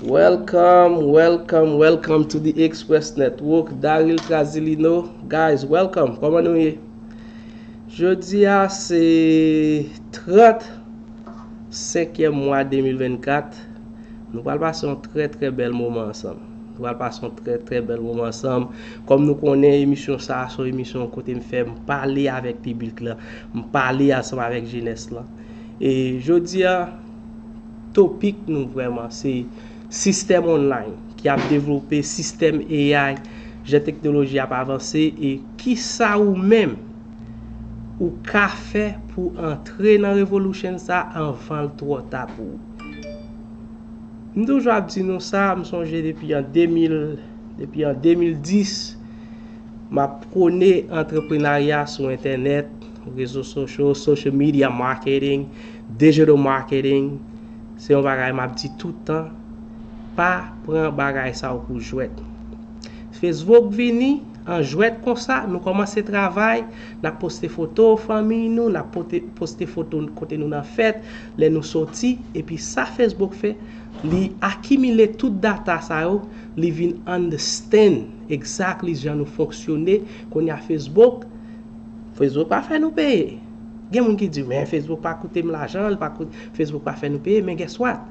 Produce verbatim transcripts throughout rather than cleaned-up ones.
Welcome, welcome, welcome to the Express Network. Daryl Trazilino. Guys, welcome. Kòman nou ye? Jodi a se trant senkyèm mwa de mil vennkat. Nou pral pase yon trè, trè bèl moman ansanm. Nou pral pase yon trè, trè bèl moman ansanm. Kòm nou konnen, emisyon sa a se yon emisyon kote m fè, m pale avèk piblik la, m pale ansanm avèk jenès lan. E jodi a, topik nou vrèman se sistèm online ki ap devlope, sistèm A I, jan teknoloji ap avanse, e kisa ou menm ou ka fè pou antre nan revolution sa anvan l twò ta pou ou. M toujou ap di nou sa, m sonje depi an de mil, depi an de mil dis, m ap pwone antreprenarya sou entènèt, rezo sosyo, social media marketing, digital marketing. Se yon bagay m ap di tout tan, pa pran bagay sa yo pou jwèt. Facebook vini an jwèt konsa, nou kòmanse travay, n ap poste foto fanmi nou, n ap pote- poste foto kote nou nan fèt, lè nou soti, epi sa Facebook fè, li akimile tout data sa yo, li vin understand exactly jan nou fonksyone. Kounye a Facebook, Facebook pa fè nou peye. Gen moun ki di, men Facebook pa koute m lajan, li pa koute, Facebook pa fè nou peye, men guess what?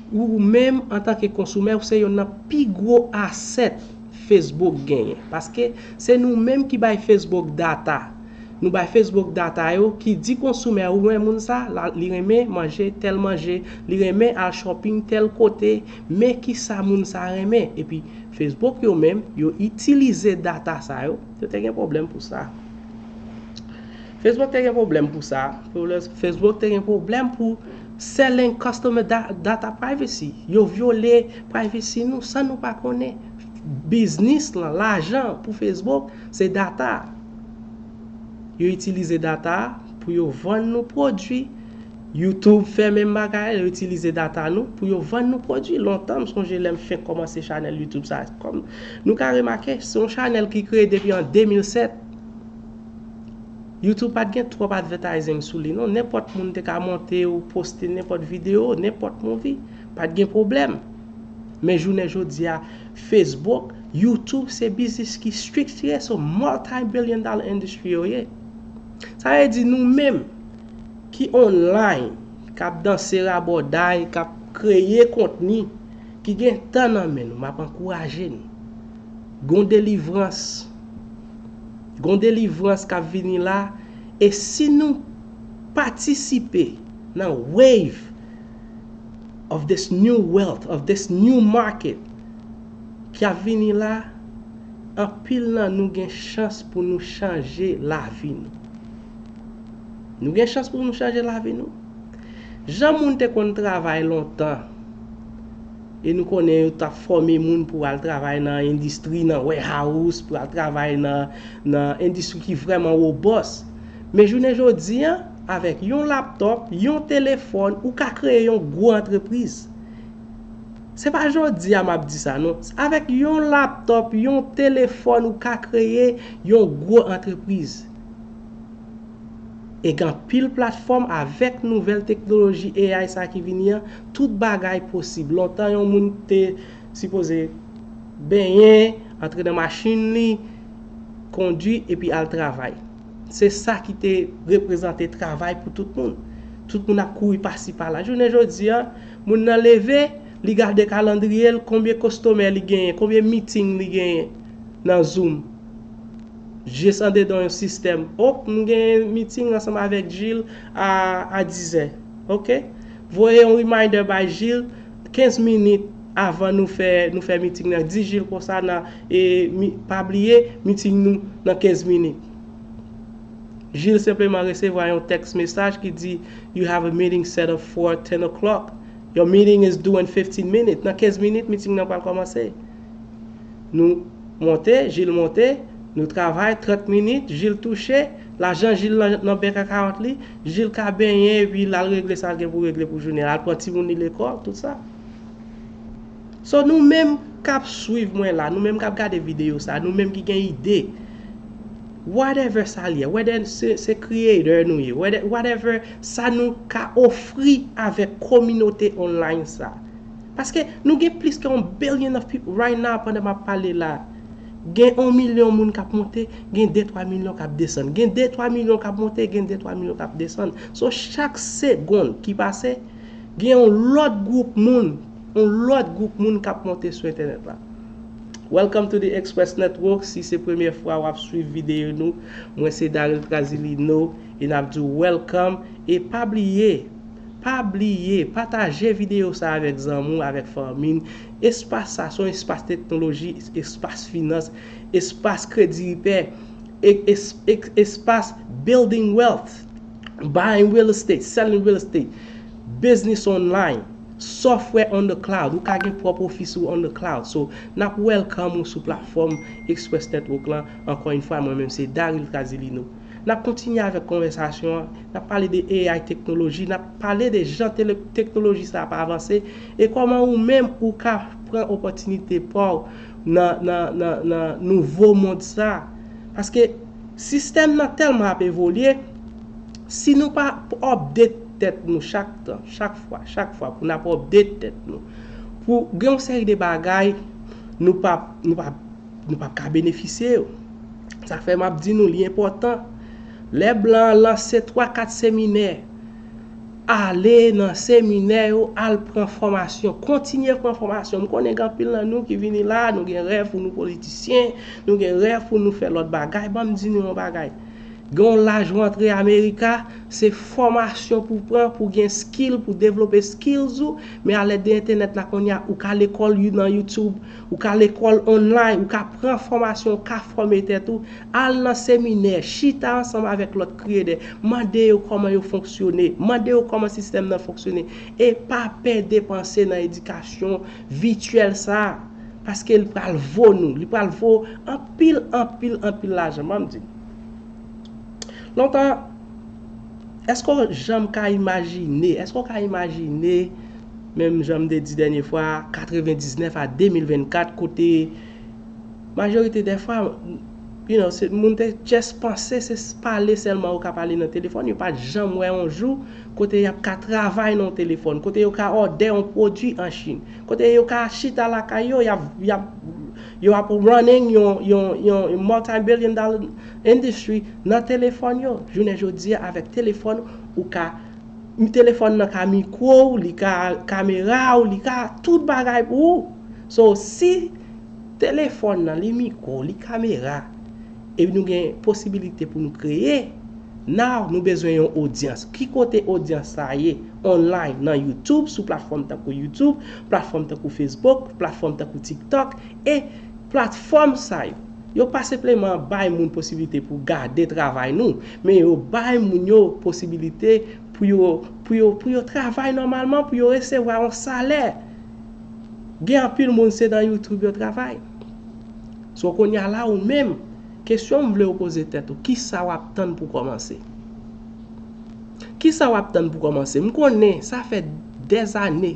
Ou menm, antanke konsumè, ou se youn nan pi gwo asset Facebook genyen. Paske se nou menm ki bay Facebook data. Nou bay Facebook data yo ki di konsumè, ou wè moun sa, la, li renmen manje tèl manje, li renmen al shopping tèl kote, men kisa moun sa renmen. Epi Facebook yo menm, yo itilize data sa yo, yo te gen pwoblèm pou sa. Facebook te gen pwoblèm pou sa. Pwoblèm- Facebook te gen pwoblèm pou selling customer da- data privacy. Yo vyole privacy nou san nou pa konnen. Biznis lan, lajan pou Facebook, se data. Yo itilize data pou yo vann nou pwodui. YouTube fè menm bagay, yo itilize data nou pou yo vann nou pwodui. Lontan, m sonje lè m fenk kòmanse chanèl YouTube sa. Kòm nou ka remake, se yon chanèl ki kreye depi an de mil sèt. YouTube pa t gen twòp advertising sou li non. Nenpòt moun te ka monte ou poste nenpòt videyo, nenpòt movie. Pa t gen pwoblèm. Men jounen jodi a, Facebook, YouTube se biznis ki striktire, se multi-billion dollar industry yo ye. Sa vle di nou menm ki online, k ap danse rabòday, k ap kreye kontni, ki gen tan nan men nou, m ap ankouraje nou. Gon delivrans. Gon delivrans k ap vini la. E si nou patisipe nan wave of this new wealth, of this new market ki ap vini la, anpil nan nou gen chans pou nou chanje lavi nou. Nou gen chans pou nou chanje lavi nou. Jan moun te konn travay lontan, e nou konnen yo t ap fòme moun pou al travay nan endistri, nan warehouse, pou al travay nan, nan endistri ki vrèman wobòs. Men jounen jodi a, avèk yon laptòp, yon telefòn, ou ka kreye yon gwo antrepriz. Se pa jodi a m ap di sa non. Avèk yon laptòp, yon telefòn, ou ka kreye yon gwo antrepriz. E gen anpil platfòm avèk nouvèl teknoloji A I sa ki vini an, tout bagay posib. Lontan, yon moun te sipoze benyen, antre nan machin li, kondui, epi al travay. Se sa ki te reprezante travay pou tout moun. Tout moun ap kouri pasi pala. Jounen jodi a, moun nan leve, li gade kalandriye l, konbyen kostomè li genyen, konbyen miting li genyen nan Zoom. Jis andedan yon sistèm. Op, m gen miting ansanm avèk Gilles a, a dizè. Oke? Voye yon reminder bay Gilles kenz minit avan nou fè, nou fè miting nan. Di Gilles konsa nan, e, mi, pa bliye, miting nou nan kenz minit. Gilles senpleman resevwa yon text mesaj ki di, "You have a meeting set up for ten o'clock. Your meeting is due in fifteen minutes." Nan kenz minit, miting nan pral kòmanse. Nou monte, Gilles monte, nou travay trant minit, Gilles touche, lajan Gilles nan, nan bank account li, Gilles ka benyen, epi l al regle sa l gen pou regle pou jounen, al pran timoun li lekòl, tout sa. So, nou menm k ap swiv mwen la, nou menm k ap gade videyo sa, nou menm ki gen ide, whatever sa l ye, whether se, se creator nou ye, whether, whatever sa nou ka ofri avèk kominote online sa. Paske nou gen plis ke yon billion of people right now pandan m ap pale la. Gen yon milyon moun k ap monte, gen de twa milyon k ap desann. Gen de twa milyon k ap monte, gen de twa milyon k ap desann. So, chak segonn ki pase, gen yon lòt gwoup moun, yon lòt gwoup moun k ap monte sou entènèt la. Welcome to the Express Network. Si se premyè fwa w ap swiv videyo nou, mwen se Daryl Trazilino e n ap di w welcome. E pa bliye, pa bliye, pataje videyo sa avèk zanmi w, avèk fanmi n. Espas sa se yon espas teknoloji, espas finans, espas kredi ripè, e- es- es- espas building wealth, buying real estate, selling real estate, business online, software on the cloud. Ou ka gen pwòp ofis ou on the cloud. So, n ap welcome ou sou platfòm Express Network lan. Ankò yon fwa, mwen menm se Daryl Trazilino. N ap kontinye avèk konvèsasyon an. N ap pale de A I teknoloji. N ap pale de jan tele- teknoloji sa ap avanse e kòman ou menm ou ka pran opòtinite pa w nan, nan, nan, nan nouvo mond sa. Paske sistèm nan tèlman ap evolye, si nou pa update tèt nou chak tan, chak fwa, chak fwa pou n ap update tèt nou, pou gen yon seri de bagay nou p ap, nou p ap, nou p ap ka benefisye yo. Sa fè m ap di nou li enpòtan. Lè blan an lanse twa, kat seminè, ale nan seminè yo, al pran fòmasyon, kontinye pran fòmasyon. M konnen gen anpil nan nou ki vini la, nou gen rèv pou nou politisyen, nou gen rèv pou nou fè lòt bagay. Ban m di nou yon bagay. Gen yon laj ou antre Amerika, se fòmasyon pou pran, pou gen skill, pou devlope skills ou, men alèd de entènèt la kounye a, ou ka lekòl you- nan YouTube, ou ka lekòl online, ou ka pran fòmasyon, ou ka fòme tèt ou, al nan seminè, chita ansanm avèk lòt kreyatè, mande yo kòman yo fonksyone, mande yo kòman sistèm nan fonksyone, e pa pè depanse nan edikasyon vityèl sa, paske li pral vo nou, li pral vo anpil, anpil, anpil lajan, ban m di nou. Lontan, èske w janm ka imajine, èske w ka imajine, menm jan m te di dènye fwa, katrevendiznèf a de mil vennkat, kote majorite dè fwa, you know, se, moun te just panse se pale sèlman ou ka pale nan telefòn, yo pa t janm wè yon jou kote y ap ka travay nan yon telefòn, kote yo ka òdè yon pwodui an Chin, kote yo ka chita lakay yo, y ap, y ap, yo ap running yon, yon, yon multi-billion dollar industry nan telefòn yo. Jounen jodi a, avèk telefòn, ou ka, telefòn nan ka mikwo w, li ka kamera w, li ka tout bagay pou ou. So, si telefòn nan, li mikwo, li kamera, epi nou gen posibilite pou nou kreye, now nou bezwen yon odyans. Ki kote odyans sa ye? Online, nan YouTube, sou platfòm tankou YouTube, platfòm tankou Facebook, platfòm tankou TikTok, e platfòm sa yo, yo pa senpleman bay moun posibilite pou gade travay nou, men yo bay moun yo posibilite pou yo, pou yo, pou yo travay nòmalman, pou yo resevwa yon salè. Gen anpil moun se nan YouTube yo travay. So, kounye a la, ou menm, kesyon m vle w poze tèt ou, kisa w ap tann pou kòmanse? Kisa w ap tann pou kòmanse? M konnen sa fè dèzane,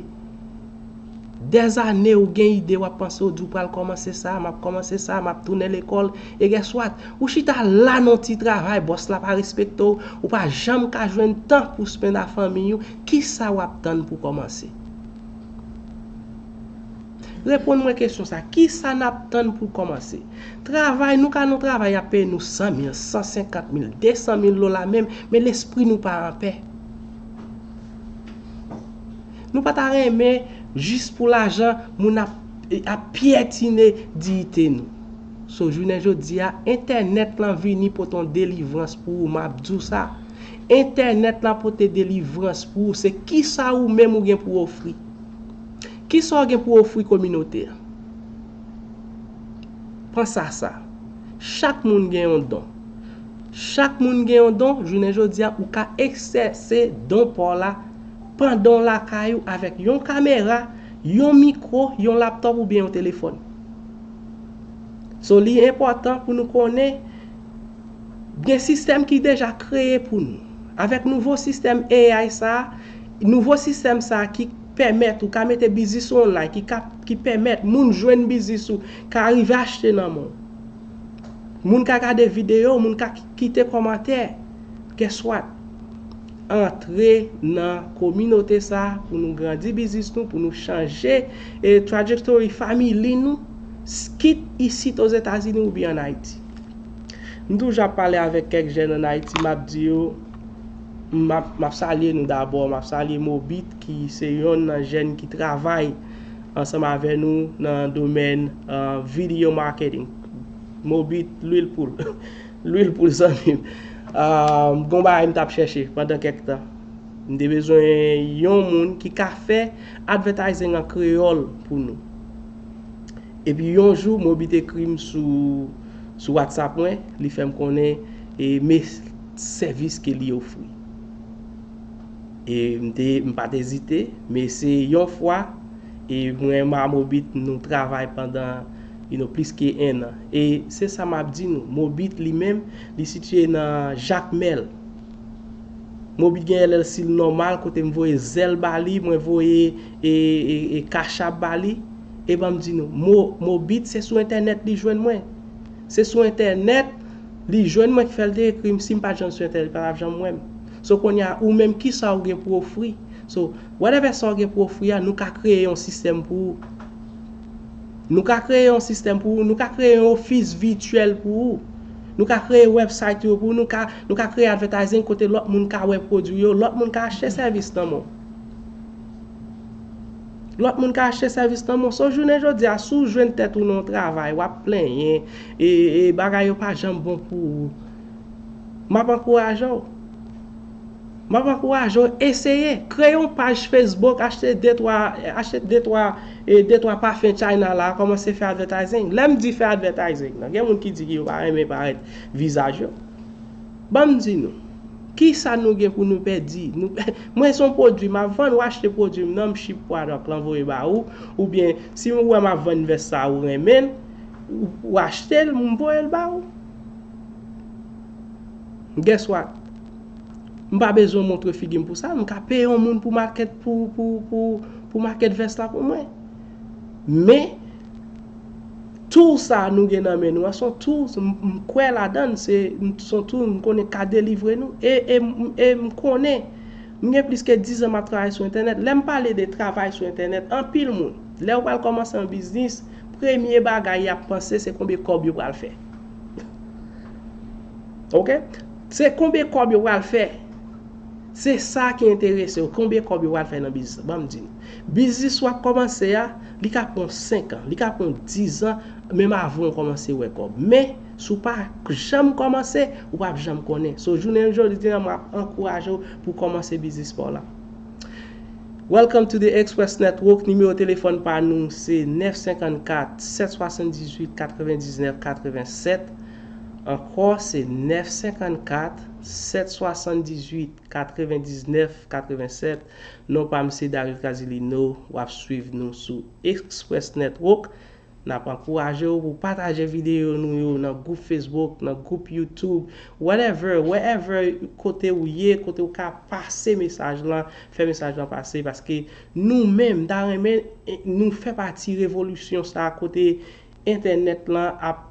dèzane ou gen ide, w ap panse, w di w pral kòmanse sa, m ap kòmanse sa, m ap tounen lekòl. E guess what? Ou chita la nan ti travay, bòs la pa respekte w, ou pa janm ka jwenn tan pou spend a fanmiy ou. Kisa w ap tann pou kòmanse? Reponn mwen kesyon sa, kisa n ap tann pou kòmanse? Travay, nou ka nan travay, y ap peye nou san mil, san senkant mil, desan mil dola menm, men lespri nou pa anpè. Nou pa ta renmen jis pou lajan moun ap, ap pyetine diyite nou. So, jounen jodi a, entènèt lan vini pote yon delivrans pou ou, m ap di w sa. Entènèt lan pote delivrans pou ou. Se kisa ou menm ou gen pou ofri? Kisa w gen pou ofri kominote a? Panse a sa. Chak moun gen yon don. Chak moun gen yon don, jounen jodi a, ou ka egzèse don pa w la pandan w lakay ou avèk yon kamera, yon mikwo, yon laptòp oubyen yon telefòn. So, li enpòtan pou nou konnen gen sistèm ki deja kreye pou nou. Avèk nouvo sistèm A I sa, nouvo sistèm sa ki pèmèt ou ka mete biznis ou online, ki ka, ki pèmèt moun jwenn biznis ou, ka rive achte nan men w. Moun ka gade videyo, moun ka ki- kite kòmantè. Guess what? antre nan kominote sa, pou nou grandi biznis nou, pou nou chanje e trajektori famili nou, kit isit Ozetazini oubyen ann Ayiti. M toujou ap pale avèk kèk jèn ann Ayiti, m ap di yo, m ap, m ap salye nou dabò, m ap salye Mobit ki se yonn nan jèn ki travay ansanm avè nou nan domèn uh, video marketing. Mobit, lwil poul. Lwil poul zanmi m. Uh, gon bagay m t ap chèche pandan kèk tan. M te bezwen yon moun ki ka fè advertising an kreyòl pou nou. Epi yon jou, Mobit ekri m sou, sou WhatsApp mwen, li fè m konnen e me sèvis ke li ofri. E m te, m pa t ezite, men se yon fwa, e mwen ma Mobit nou travay pandan you know, plis ke en an. E se sa m ap di nou, Mobit li menm, li sitiye nan Jakmèl. Mobit gen L L C l nòmal, kote m voye zèl ba li, mwen voye e, e, e kachap ba li. E ban m di nou, Mo, Mobit se sou entènèt li jwenn mwen. Se sou entènèt li jwenn mwen ki fè l te ekri m. Si m pa t janm sou entènèt, li pa t ap janm wè m. So kounye a, ou menm, kisa ou gen pou ofri? So, whatever sa w gen pou ofri a, nou ka kreye yon sistèm pou ou. Nou ka kreye yon sistèm pou ou, nou ka kreye yon ofis vityèl pou ou. Nou ka kreye website yo pou ou, nou ka, nou ka kreye advertising kote lòt moun ka wè pwodui yo, lòt moun ka achte sèvis nan men w. Lòt moun ka achte sèvis nan men w. So, jounen jodi a, si w jwenn tèt ou nan yon travay, w ap plenyen, e, e bagay yo pa janm bon pou ou, m ap ankouraje w. M ap ankouraje w eseye. Kreye yon paj Facebook, achte de twa, achte de twa, e, de twa pafen China la, kòmanse fè advertising. Lè m di fè advertising, nan gen moun ki di ki yo pa renmen parèt vizaj yo. Ban m di nou, kisa nou gen pou nou pèdi? Nou, mwen se yon pwodui m ap vann, ou achte pwodui m nan, m ship product lan voye ba ou, oubyen si m wè m ap vann vès sa, ou renmen l, ou, ou achte l, m voye l ba ou. Guess what? M pa bezwen montre figi m pou sa, m ka peye yon moun pou market, pou, pou, pou, pou market vès la pou mwen. Men, tool sa nou gen nan men nou an, se yon tool, m, m kwè ladan l, se, se yon tool m konnen ka delivre nou. E, e, e m konnen, m gen plis ke diz an m ap travay sou entènèt. Lè m pale de travay sou entènèt, anpil moun, lè yo pral kòmanse yon biznis, premye bagay y ap panse se konbyen kòb yo pral fè. Ok? Se konbyen kòb yo pral fè. Se sa ki enterese w, konbyen kòb yo pral fè nan biznis lan. Ban m di nou. Biznis w ap kòmanse a, li ka pran w senk an, li ka pran w diz an, menm avan w kòmanse wè kòb. Men, si w pa janm kòmanse, ou p ap janm konnen. So, jounen jodi a, m ap ankouraje w pou w kòmanse biznis pa w la. Welcome to the Express Network. Nimewo telefòn pa nou se nèf senkannkat, sèt swasanndizuit, katrevendiznèf, katrevensèt. Ankò, se nèf senkannkat, sèt swasanndizuit, katrevendiznèf, katrevensèt. Non pa m se David Casilino. W ap swiv nou sou Express Network. N ap ankouraje w pou pataje videyo nou yo nan gwoup Facebook, nan gwoup YouTube, whatever, wherever, kote w ye, kote w ka pase mesaj lan, fè mesaj lan pase, paske nou menm, m ta renmen, eh, nou fè pati revolisyon sa a kote entènèt lan ap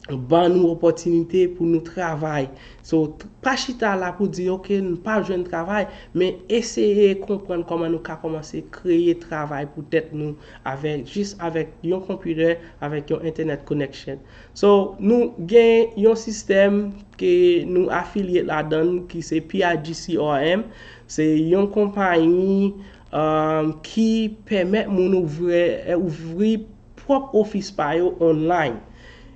ban nou opòtinite pou nou travay. So, t-, pa chita la pou di, "Ok, m pa jwenn travay," men eseye konprann kòman nou ka kòmanse kreye travay pou tèt nou avèk, jis avèk yon konpitè, avèk yon internet connection. So, nou gen yon sistèm ke nou afilye ladan l ki se P I G C R M. Se yon konpayi, um, ki pèmèt moun ouvri, ouvri pwòp ofis pa yo online.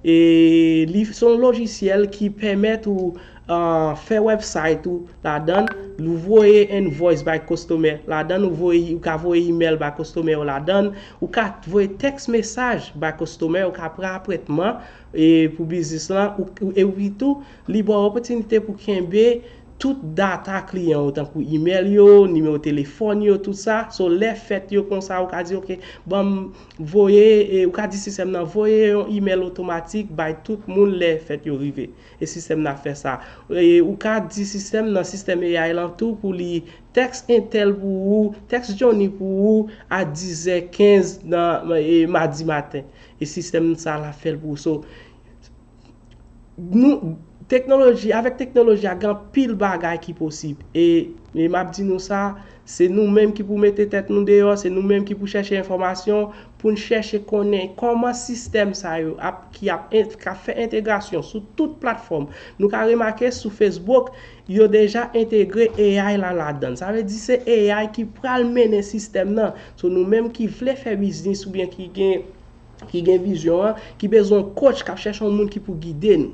E li se yon lojisyèl ki pèmèt ou, uh, fè website ou ladan l, ou voye invoice bay customer ladan l, ou voye, ou ka voye email bay customer yo ladan l, ou ka voye text message bay customer, ou ka pran apwentman, e pou biznis lan, ou, ou, epi tou, li ba w opòtinite pou kenbe tout data kliyan w, tankou email yo, nimewo telefòn yo, tout sa. So, lè fèt yo konsa, ou ka di, "Ok, ban m voye," e ou ka di sistèm nan, "Voye yon email otomatik bay tout moun lè fèt yo rive." E sistèm nan ap fè sa. E ou ka di sistèm nan, sistèm A I lan tou pou li text entèl pou ou, text Johnny pou ou a dizè kenz nan, e, madi maten. E sistèm sa la fè l pou ou. So, nou, Teknoloji, avèk teknoloji a, gen anpil bagay ki posib. E, e m ap di nou sa, se nou menm ki pou mete tèt nou deyò, se nou menm ki pou chèche enfòmasyon, pou n chèche konnen kòman sistèm sa yo ap, ki ap, en- k ap fè entegrasyon sou tout platfòm. Nou ka remake sou Facebook, yo deja entegre A I la ladan. Sa vle di se A I ki pral mennen sistèm nan. So nou menm ki vle fè biznis oubyen ki gen ki gen vizyon an, ki bezwen yon coach, k ap chèche yon moun ki pou gide nou.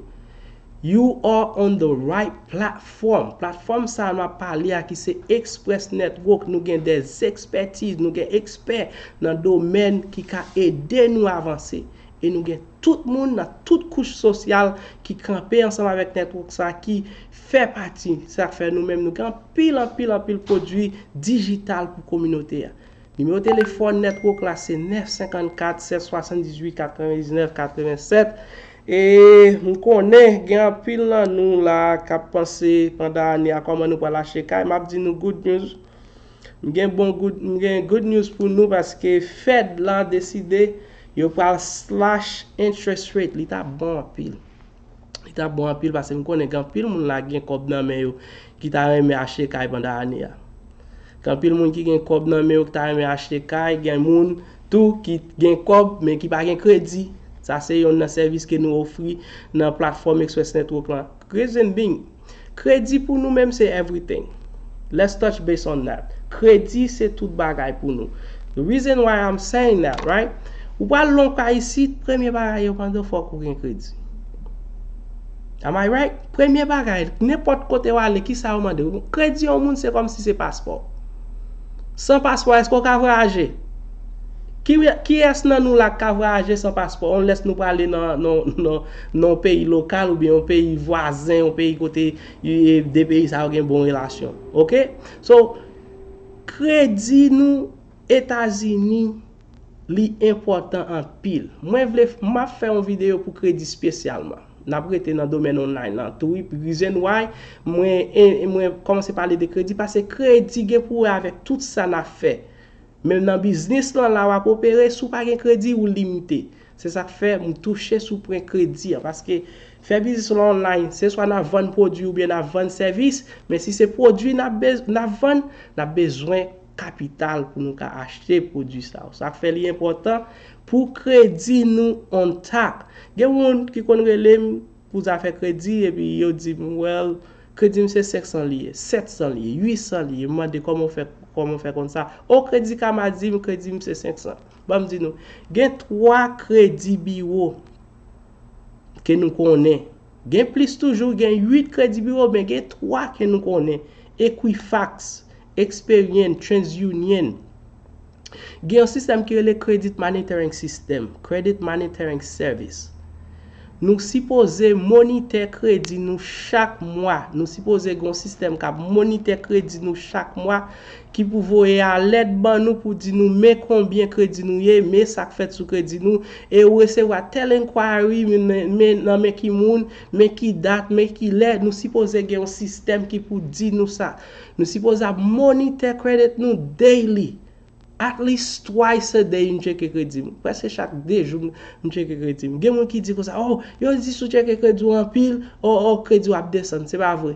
You are on the right platform. Platfòm sa a m ap pale a ki se Express Network, nou gen des expertise, nou gen ekspè nan domèn ki ka ede nou avanse. E nou gen tout moun nan tout kouch sosyal ki kanpe ansanm avèk network sa a, ki fè pati. Sa fè nou menm nou gen anpil, anpil, anpil pwodui dijital pou kominote a. Nimewo telefòn network la se nèf senkannkat sèt swasanndizuit katrevendiznèf katrevennsèt. E m konnen gen anpil nan nou la k ap panse pandan ane a kòman nou pral achte kay. M ap di nou good news. M gen bon good, m gen good news pou nou paske Fed la deside yo pral slash interest rate. Li ta bon anpil. Li ta bon anpil paske m konnen gen anpil moun la ki gen kòb nan men yo ki ta renmen achte kay pandan ane a. Gen anpil moun ki gen kòb nan men yo ki ta renmen achte kay, gen moun tou ki gen kòb men ki pa gen kredi. Sa se youn nan sèvis ke nou ofri nan platfòm Express Network lan. Reason being, kredi pou nou menm se everything. Let's touch base on that. Kredi se tout bagay pou nou. The reason why I'm saying that, right? Ou pral lwen pa isit, premye bagay yo mande w fòk ou gen kredi. Am I right? Premye bagay, nenpòt kote w ale, kisa yo mande w? Kredi yon moun se kòmsi se paspò. San paspò, èske w ka vwayaje? Ki, kiyès nan nou la k ka vwayaje san paspò? Unless nou prale nan, nan, nan, nan yon peyi lokal oubyen yon peyi vwazen, yon peyi kote e, de peyi sa yo gen bon relasyon. Oke? So, kredi nou Etazini, li enpòtan anpil. Mwen vle, m ap fè yon videyo pou kredi espesyalman. N ap rete nan domèn online lan tou wi. Reason why mwen, e, mwen kòmanse pale de kredi, paske kredi gen pou wè avèk tout sa n ap fè. Menm nan biznis lan la w ap opere, si w pa gen kredi, ou limite. Se sa k fè m touche sou pwen kredi an, paske fè biznis lan online, se swa n ap vann pwodui oubyen n ap vann sèvis, men si se pwodui n ap bez-, n ap vann, n ap bezwen kapital pou nou ka achte pwodui sa yo. Sa k fè li enpòtan pou kredi nou on top. Gen moun ki konn rele m pou zafè kredi, epi yo di m, well, kredi m se senk san li ye, sèt san li ye, uit san li ye. M mande kòman w fè, kòman w fè konn sa. O, Kredi Karma di m kredi m se senk san. Ban m di nou, gen twa kredi biwo ke nou konnen. Gen plis toujou, gen uit kredi biwo, men gen twa ke nou konnen. Equifax, Experian, TransUnion. Gen yon sistèm ki rele Credit Monitoring System, Credit Monitoring Service. Nou sipoze monitè kredi nou chak mwa. Nou sipoze gen yon sistèm k ap monitè kredi nou chak mwa, ki pou voye alèt ban nou pou di nou men konbyen kredi nou ye, men sa k fèt sou kredi nou, e ou resevwa tèl enquiry, men, men, men nan men ki moun, men ki dat, men ki lè, nou sipoze gen yon sistèm ki pou di nou sa. Nou sipoze ap monitè credit nou daily. At least twice a day, m tcheke kredi m. Prèske chak de jou, m, m tcheke kredi m. Gen moun ki di konsa, oh, yo di si w tcheke kredi w anpil, oh, oh, kredi w ap desann. Se pa vre.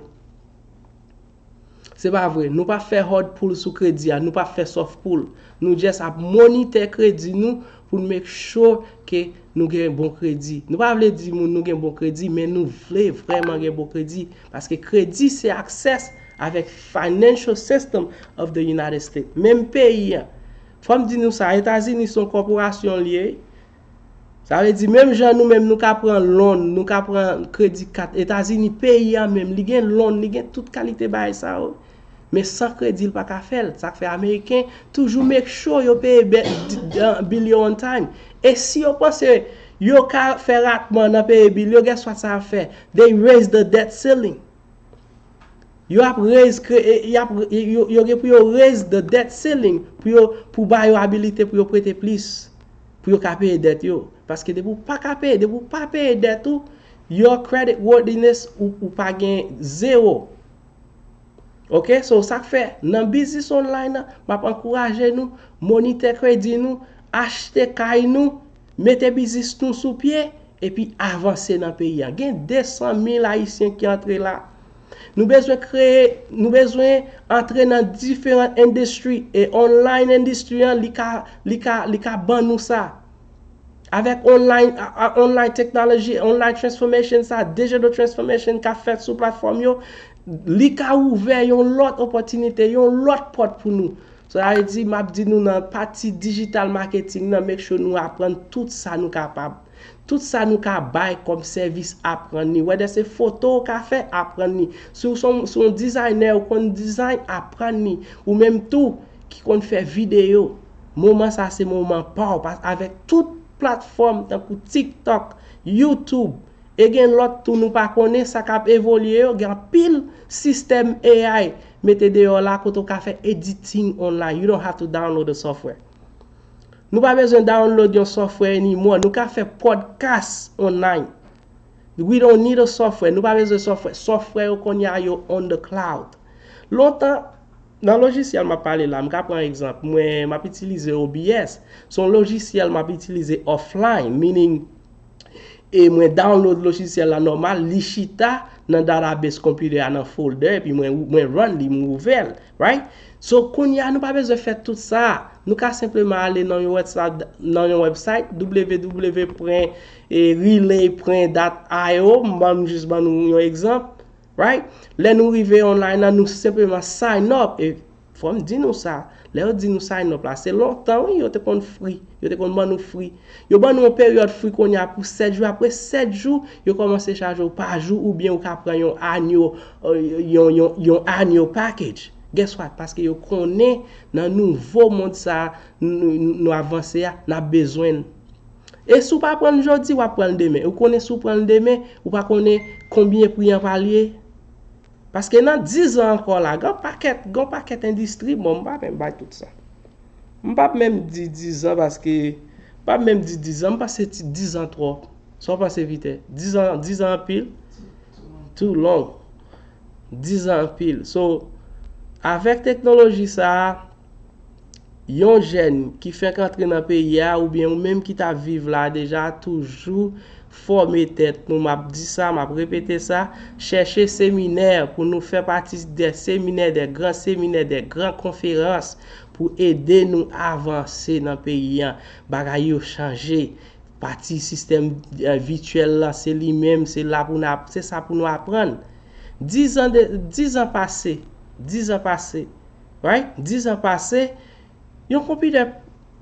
Se pa vre. Nou pa fè hard pull sou kredi a, nou pa fè soft pull. Nou just ap monitè kredi nou pou n make sure ke nou gen bon kredi. Nou pa vle di moun nou gen bon kredi, men nou vle vrèman gen bon kredi. Paske kredi se access avèk financial system of the United States. Menm peyi an. Fò m di nou sa, Etazini se yon kòporasyon li ye. Sa vle di, menm jan nou menm nou ka pran loan, nou ka pran kredi kat, Etazini, peyi a menm, li gen loan, li gen tout kalite bagay sa yo. Men san kredi, l pa ka fè l. Sa k fè Ameriken toujou make sure yo peye be-, d-, d-, bil yo on time. E si yo panse yo ka fè ratman nan peye bil yo, guess what sa ap fè? They raise the debt ceiling. Yo ap raise kre-, e, y ap, e, yo, yo gen pou yo raise the debt ceiling pou yo, pou ba yo abilite pou yo prete plis, pou yo ka peye dèt yo. Paske depi w pa ka peye, depi w pa peye dèt ou, your credit worthiness ou, ou pa gen zewo. Oke, so sa k fè nan biznis online nan, m ap ankouraje nou, monitè kredi nou, achte kay nou, mete biznis nou sou pye, epi avanse nan peyi a. Gen de san mil Ayisyen ki antre la. Nou bezwen kreye, nou bezwen antre nan diferan endistri, e online industry an, li ka, li ka, li ka ban nou sa. Avèk online, a- a- online technology, online transformation sa, digital transformation k ap fèt sou platfòm yo, li ka ouvè yon lòt opòtinite, yon lòt pòt pou nou. Sa vle di, m ap di nou nan pati digital marketing nan, make sure nou aprann tout sa nou kapab. Tout sa nou ka bay kòm sèvis, aprann li. Whether se foto ou ka fè, aprann li. Si w se yon, se yon designer, ou konn design, aprann li. Ou menm tou, ki konn fè videyo. Moman sa se moman pa w, pas- avèk tout platfòm tankou TikTok, YouTube, e gen lòt tou nou pa konnen sa k ap evolye yo, gen anpil sistèm A I mete deyò la kote w ka fè editing online. You don't have to download the software. Nou pa bezwen download yon software anymore. Nou ka fè podcast online. We don't need a software. Nou pa bezwen software. Software yo kounye a yo on the cloud. Lontan, nan lojisyèl m ap pale la, m ka pran egzanp. Mwen, m ap itilize O B S. Se yon lojisyèl m ap itilize offline, meaning, e mwen download lojisyèl la nòmal, li chita nan database konpitè a nan folder, epi mwen, mwen run li, mwen ouvè l, right? So, kounye a, nou pa bezwen fè tout sa. Nou ka senpleman ale nan yon website, nan yon website, w w w pwen relay pwen dot i o, m ban m jis ban nou yon egzanp, right? Lè nou rive online nan, nou senpleman sign up. E fò m di nou sa, lè yo di nou sign up la, se lontan, wi, yo te konn free, yo te konn ban nou free. Yo ban nou yon peryòd free kounye a pou sèt jou. Apre sèt jou, yo kòmanse chaje w pa jou, oubyen ou ka pran yon anyo, yon, yon, yon anyo package. Guess what? Paske yo konnen nan nouvo mond sa a, nou, nou avanse a, n ap bezwen l. E si w pa pran l jodi, w ap pran l demen. Ou konnen si w pran l demen, ou pa konnen konbyen pri an pral ye. Paske nan diz an ankò la, gen pakèt, gen pakèt endistri, bon, m pa menm bay tout sa. M p ap menm di diz an paske, m p ap menm di diz an, m panse ti diz an twòp. Sa w panse, Vite? Diz an, diz an anpil? Too long. Diz an anpil. So, avèk teknoloji sa a, yon jèn ki fèk antre nan peyi a, oubyen ou menm ki t ap viv la deja, toujou fòme tèt nou. M ap di sa, m ap repete sa, chèche seminè pou nou fè pati de seminè, de gran seminè, de gran konferans pou ede nou avanse nan peyi an. Bagay yo chanje. Pati sistèm, eh, vityèl la, se li menm, se la pou n ap, se sa pou nou aprann. Diz an de, diz an pase, diz an pase, right? Diz an pase, yon konpitè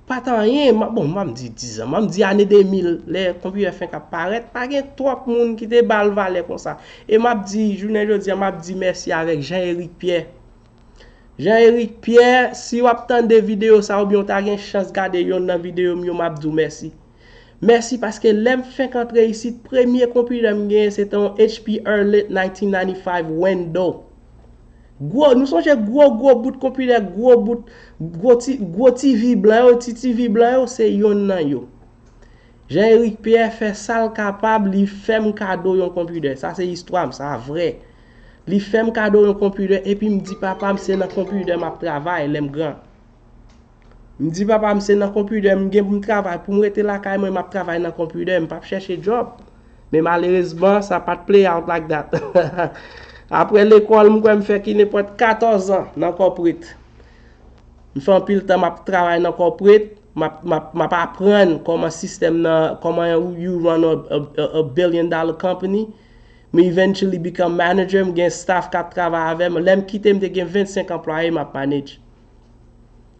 pa t anyen, m a- bon, m pa m di diz an, m a m di ane de mil, lè konpitè fenk ap parèt, pa gen twòp moun ki te ba l valè konsa. E m ap di, jounen jodi a, m ap di mèsi avèk Jean Eric Pierre. Jean Eric Pierre, si w ap tande videyo sa, oubyen w ta gen chans gade yonn nan videyo m yo, m ap di w mèsi. Mèsi paske lè m fenk antre isit, premye konpitè m genyen, se te yon H P Arlent nineteen ninety-five Window. Gwo, nou sonje gwo, gwo bout konpitè, gwo bout, gwo ti, gwo T V blan yo, ti T V blan yo, se yonn nan yo. Jean Eric Pierre fè sa l kapab, li fè m kado yon konpitè. Sa se istwa m, sa vrè. Li fè m kado yon konpitè, epi m di papa m se nan konpitè m ap travay lè m gran. M di papa m se nan konpitè m gen pou m travay. Pou m rete lakay mwen, m ap travay nan konpitè, m p ap chèche djòb. Men malerezman, sa pa t play out like that. Apre lekòl, m kwè m fè ki nenpòt katòz an nan corporate. M fè anpil tan m ap travay nan corporate, m ap, m ap, m ap aprann kòman sistèm nan, kòman you run a, a, a billion dollar company. M eventually become manager, m gen staff k ap travay avè m. Lè m kite, m te gen vennsenk anplwaye m ap manage.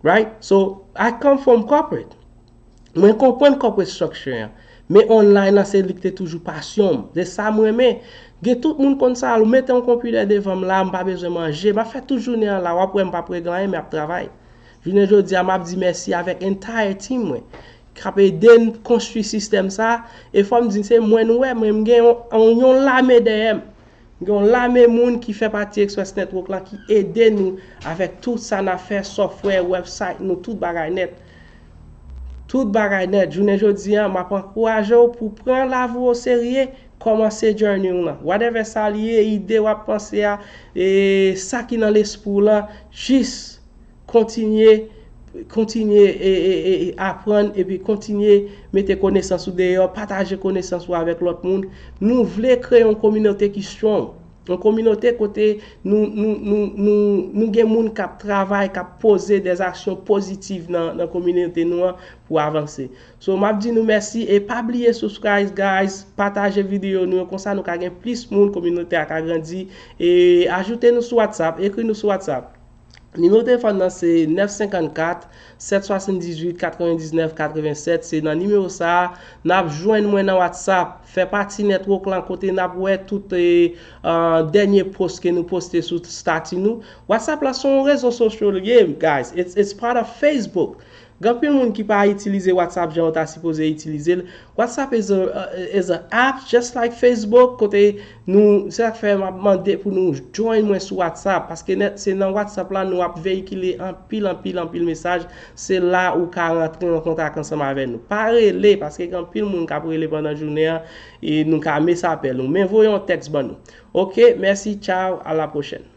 Right? So, I come from corporate. Mwen konprann corporate structure an. Men online lan, se li ki te toujou pasyon m. Se sa m renmen. Gen tout moun konn sa, ou mete yon konpitè devan m la, m pa bezwen manje. M ap fè tout jounen an la, w ap wè m p ap regle anyen, men ap travay. Jounen jodi a, m ap di mèsi avèk entire team mwen k ap ede n konstwi sistèm sa. E fò m di n se mwen nou wè, men m gen yon, yon, yon lame dèyè m. M gen yon lame moun ki fè pati Express Network lan ki ede nou avèk tout sa n ap fè, software, website nou, tout bagay nèt. Tout bagay nèt. Jounen jodi a, m ap ankouraje w pou pran lavi w oserye, kòmanse journey w lan. Whatever sa l ye, ide w ap panse a, e sa ki nan lespri w lan, jis kontinye Kontinye e, e, e, e aprann epi kontinye mete konesans ou deyò, pataje konesans ou avèk lòt moun. Nou vle kreye yon kominote ki strong. Yon kominote kote nou, nou, nou, nou, nou gen moun k ap travay, k ap poze dèzaksyon pozitiv nan, nan kominote nou an pou avanse. So, m ap di nou mèsi e pa bliye subscribe, guys, pataje videyo nou yo, konsa nou ka gen plis moun, kominote a ka grandi. E ajoute nou sou WhatsApp, ekri nou sou WhatsApp. Nimewo telefòn nan se nèf senkannkat, sèt swasanndizuit, katrevendiznèf, katrevennsèt. Se nan nimewo sa a, n ap jwenn mwen nan WhatsApp. Fè pati network lan kote n ap wè tout e, uh, dènye post ke nou poste sou stati nou. WhatsApp la se yon rezo sosyo l ye, guys. It's, it's part of Facebook. Gen anpil moun ki pa itilize WhatsApp jan yo ta sipoze itilize l. WhatsApp is a, uh, is a app just like Facebook, kote nou, se sa k fè m ap mande pou nou join mwen sou WhatsApp, paske nèt, se nan WhatsApp la nou ap veyikile anpil, anpil, anpil mesaj. Se la ou ka rantre an kontak ansanm avè nou. Pa rele, paske gen anpil moun k ap rele pandan jounen an, e nou ka miss apèl ou. Men voye yon tèks ban nou. Ok, mèsi, tchao, a la pwochèn.